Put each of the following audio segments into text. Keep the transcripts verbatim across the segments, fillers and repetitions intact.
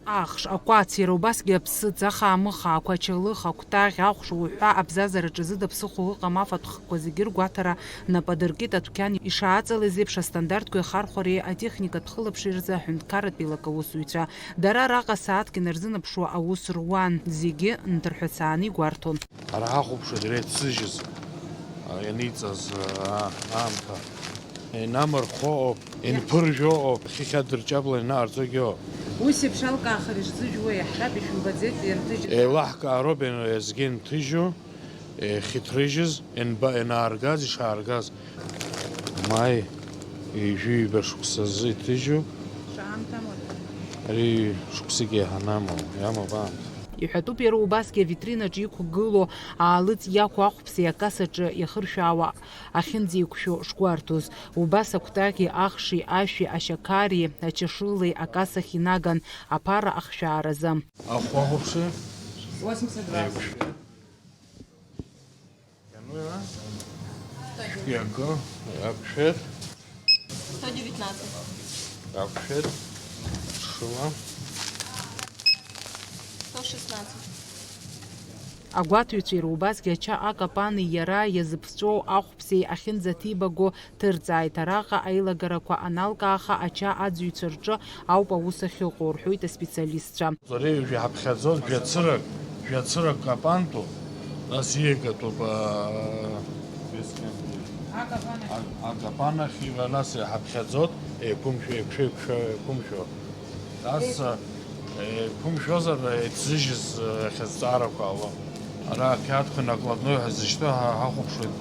Ахш, акәац, иара убасгьы аԥсыӡ, ахаамыхаа, ақәачалых, акәтаӷь, ахәша уҳәа абзазараҿы зыда ԥсыхәа ыҟам афатә хкқәа зегьы ргәаҭара нап адыркит адәқьан ишааҵалаз еиԥш астандартқәеи ахархәареи атехникатә хылаԥшреи рзы аҳәынҭқарратә еилак аусзуҩцәа. Дара араҟа сааҭк инарзынаԥшуа аус руан, зегьы нҭырҳәацааны игәарҭон. Ҳара ҳахәаԥшуеит иара иҭзыжьыз, а, ианиҵаз, а, аамҭа. Инамырхәо ыҟоуп, инԥыржәо ыҟоуп, хыхь адырҷаблан инаҟарҵогьы ыҟоуп. Ус еиԥш алкаахар ишзыжәуа иаҳҳәап, ишәымбаӡеит ианҭыжьыз. Еилаҳкаароуп иан-, иазгьы инҭыжьу, ихьыҭрыжьыз, ианба-, ианааргаз, ишааргаз. Маи ҩажәи ҩба шықәсазы иҭыжьу. Шаамҭамоу? Ари шықәсык еиҳа намоу, иамоуп аамҭа. Иҳәатәуп иара убасгьы авитринаҿы иқәгылоу аалыҵ иақәу ахәԥси акасаҿы иахыршәаауа ахьынӡеиқәшәо шгәарҭоз. Убас акәтаӷьи ахши ашәи ашьақари ачашылеи акасахь инаган аԥара ахшәааразы. Ахәахәаԥши? Восемьдесят два. Еиқәшәеит. Иану иара? Иаго, иақәшәеит. Сто девятнадцать. Иақәшәеит. Шыла. Сто шестнадцать. Агәаҭаҩцәа иара убасгьы ача акапани иара иазыԥҵәоу ахәԥсеи ахьынӡаҭибаго ҭырҵааит. Араҟа аилагарақәа аналкааха, ача аӡыҩцәа рҿы ауп аус ахьыҟоу, рҳәоит аспециалистцәа. Ари жәаҳаԥхьаӡоит, жәацырак, жәацырак капанту, нас ииагатәуп, аа, а-, акапанахь ива, нас иҳаԥхьаӡоит, еиқәымшәо, еиқәшәо, еиқәшәо, еиқәымшәо. Нас, еиқәымшәозар, еицзыжьыз, иахьа зҵаарақәа ало. Ара ақьаадқәа накладной ҳәа зышьҭоу ҳа-, ҳахәаԥшуеит,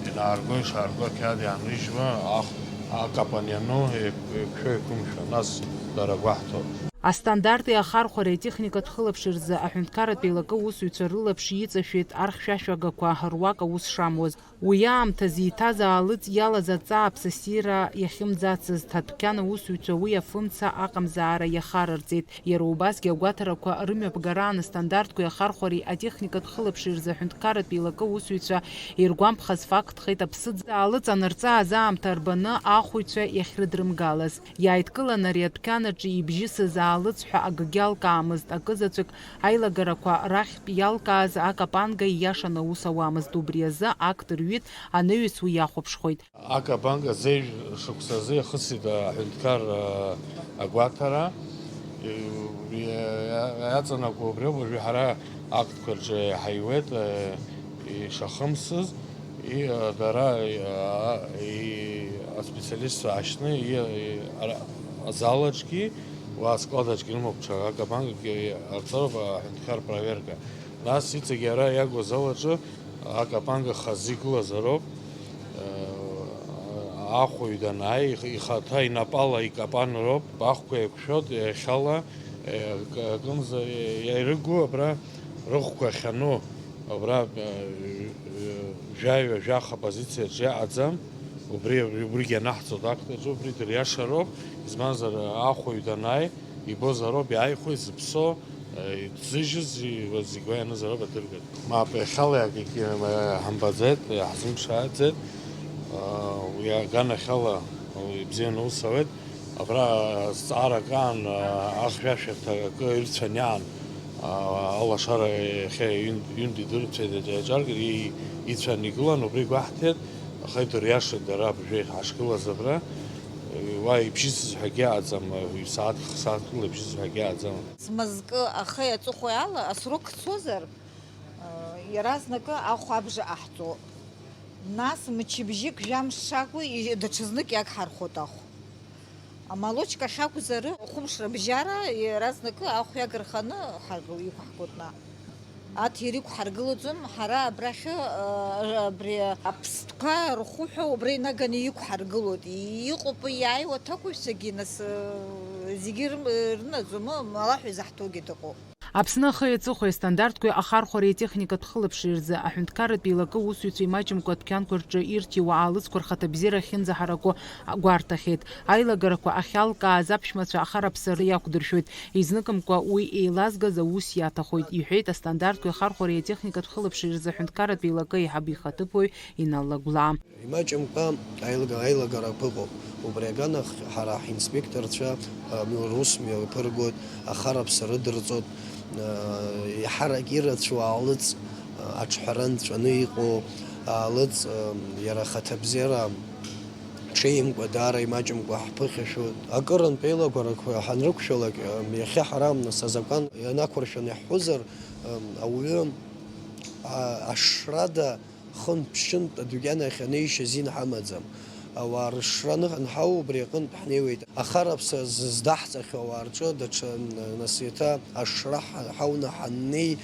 инаарго, ишаарго ақьаад иааныжьуа, ахә-, акапан иану, еиқәшәо, еиқәымшәо, нас дара гәаҳҭо. Астандарти ахархәареи атехникатә хылаԥшреи рзы аҳәынҭқарратә еилакы аусзуҩцәа рылаԥш иҵашәеит архьшәашәагақәа руак аус шамуаз. Уи аамҭазы иҭаз аалыҵ иалаз аҵааԥса ссира иахьымӡацызт, адәқьан аусзуҩцәа уи афымца аҟамзаара иахарарҵеит. Иара убасгьы агәаҭарақәа рымҩаԥгараан астандартқәеи ахархәареи атехникатә хылаԥшреи рзы аҳәынҭқарратә еилакы аусзуҩцәа иргәамԥхаз фактхеит аԥсыӡ аалыҵ анырҵааз аамҭа рбаны ахәаҩцәа иахьрыдрымгалаз. Иааидкылан ари адәқьан аҿы ибжьысыз аалыҵ ҳәа акгьы алкаамызт, акызаҵәык аилагарақәа рахьтә иалкааз акапанга ииашаны аус ауамызт, убри азы акт рҩит, анаҩс уи иахәаԥшхоит. Акапанга зежә шықәсазы ихысит аҳәынҭқар, а, агәаҭара. И-, и-, иаҵанакуа убри ауп, уажәы ҳара актқәа рҿы иҳаиуеит, а, ишахымсыз. И, а, дара, и, а, и, аспециалистцәа аашьны, и, и, ара, азал аҿгьы, уа асклад аҿгьы ирымоуп ҽа акапангагьы ҟарҵароуп аҳәынҭқар проверка. Нас иҵегь ара иагу азал аҿы акапанга хазы игылазароуп, э, ахәаҩ данааи, их-, ихаҭа инапала икапанроуп, ахәқәа еиқәшәоит, иахьала, э, к-, акымза, э, ирыгу абра рыхәқәа ахьану. Абра, э, жәаҩа, жәаха позициаҿ иаҟаӡам, убри, убригьы анаҳҵоит актаҿы, убри дыриашароуп, избанзар, ахәаҩ данааи, ибозароуп, иааихәеит, зыԥсо, э, иҭзыжьыз, и-, зегь уа ианызароуп, адыргатә. Мап, иахьала иагагьы, э, ҳамбаӡеит, иаҳзымԥшааӡеит, э, уи аганахьала, уи ибзианы аус ауеит. Абра зҵаарак аан, ахьшәашәарҭа акы ирцәан иаан, алашара иахьа ҩынтә, ҩынтә идырцәеит аҿаргьы, ицәан игылан, убри гәаҳҭеит, аха идыриашеит дара абыржәы ҳашгылаз абра, уа ибжьысыз ҳәагьы аӡам, ҩ-сааҭк, х-сааҭкыла ибжьысыз ҳәагьы аӡам. Змазкы ахеи аҵыхәеи ала асрок цозар, иаразнакы ахә абжа ҟаҳҵо. Нас мчыбжьык, жәамш шакәу, и-, даҽазнык иагҳархәоит ахә. Амолочка ахьакәзар, хәымш рыбжьара иаразнакы ахә иагарханы ҳаргыл-, иқәҳгоит наҟ. Аҭира иқәҳаргылаӡом, ҳара абрахьы, а, абри аԥстәқәа рхәы ҳәа убра инаганы иқәҳаргылоит. Иҟоуп иааиуа аҭакәажәцәагьы, нас, а, зегьы рым-, рынаӡом, малаҳәа изаҳҭогьы дыҟоуп. Аԥсны ахи аҵыхәеи астандартқәеи ахархәареи атехникатә хылаԥшреи рзы аҳәынҭқарратә еилакы аусзуҩцәа имаҷымкәа адәқьанқәа рҿы ирҭиуа аалыҵқәа рхаҭабзиара ахьынӡаҳараку гәарҭахьеит. Аилагарақәа ахьалкааз аԥшәмацәа ахараԥсара иақәдыршәоит. Изныкымкәа уи еилазгаз аус иаҭахоит, иҳәеит астандартқәеи ахархәареи атехникатә хылаԥшреи рзы аҳәынҭқарратә еилакы аиҳабы ихаҭыԥуаҩ Инал Лагәлаа. Имаҷымкәа аилга-, аилагарақәа ыҟоуп. Убри аганахь ҳара ҳинспекторцәа, а, рус мҩаԥыргоит, ахараԥса рыдырҵоит, а, еиҳарак ирацәоу аалыҵ, а, аҿҳәара нҵәаны иҟоу аалыҵ, а, иара ахаҭабзиара ҽеимкәа, даара имаҷымкәа ҳԥыхьашәоит. Акырынтә еилагарақәа ҳанрықәшәалак, а, иахьа ҳара, нас, азакәан ианақәыршәаны иаҳҳәозар, а, ауаҩы, а, ашшрада хынтә-ԥшьынтә адәқьан ахь анеишьа азин ҳамаӡам. Ауаа рышшра аныҳәа анҳау убри аҟынтә ҳнеиуеит. Ахараԥса зыздаҳҵахьоу ауаа рҿы даҽа, нас, еиҭа ашшра ҳа-, ҳауны ҳаннеи,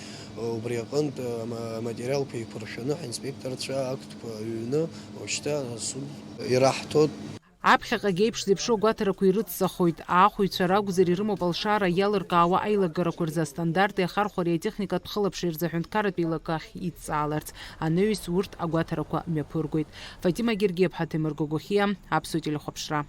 убри аҟынтә ама-, аматериалқәа еиқәыршәаны ҳинспекторцәа актқәа ҩны уажәшьҭа асуд ираҳҭоит. Аԥхьаҟагь еиԥш зеиԥшу агәаҭарақәа ирыцҵахоит. Аахәаҩцәа ракәзар, ирымоуп алшара иалыркаауа аилагарақәа рзы астандарти ахархәареи атехникатә хылаԥшреи рзы аҳәынҭқарратә еилакы ахь идҵааларц. Анаҩс урҭ агәаҭарақәа мҩаԥыргоит. Фатима Гергиаԥҳа, Ҭемыр Гогохиа, Аԥсуа телехәаԥшра.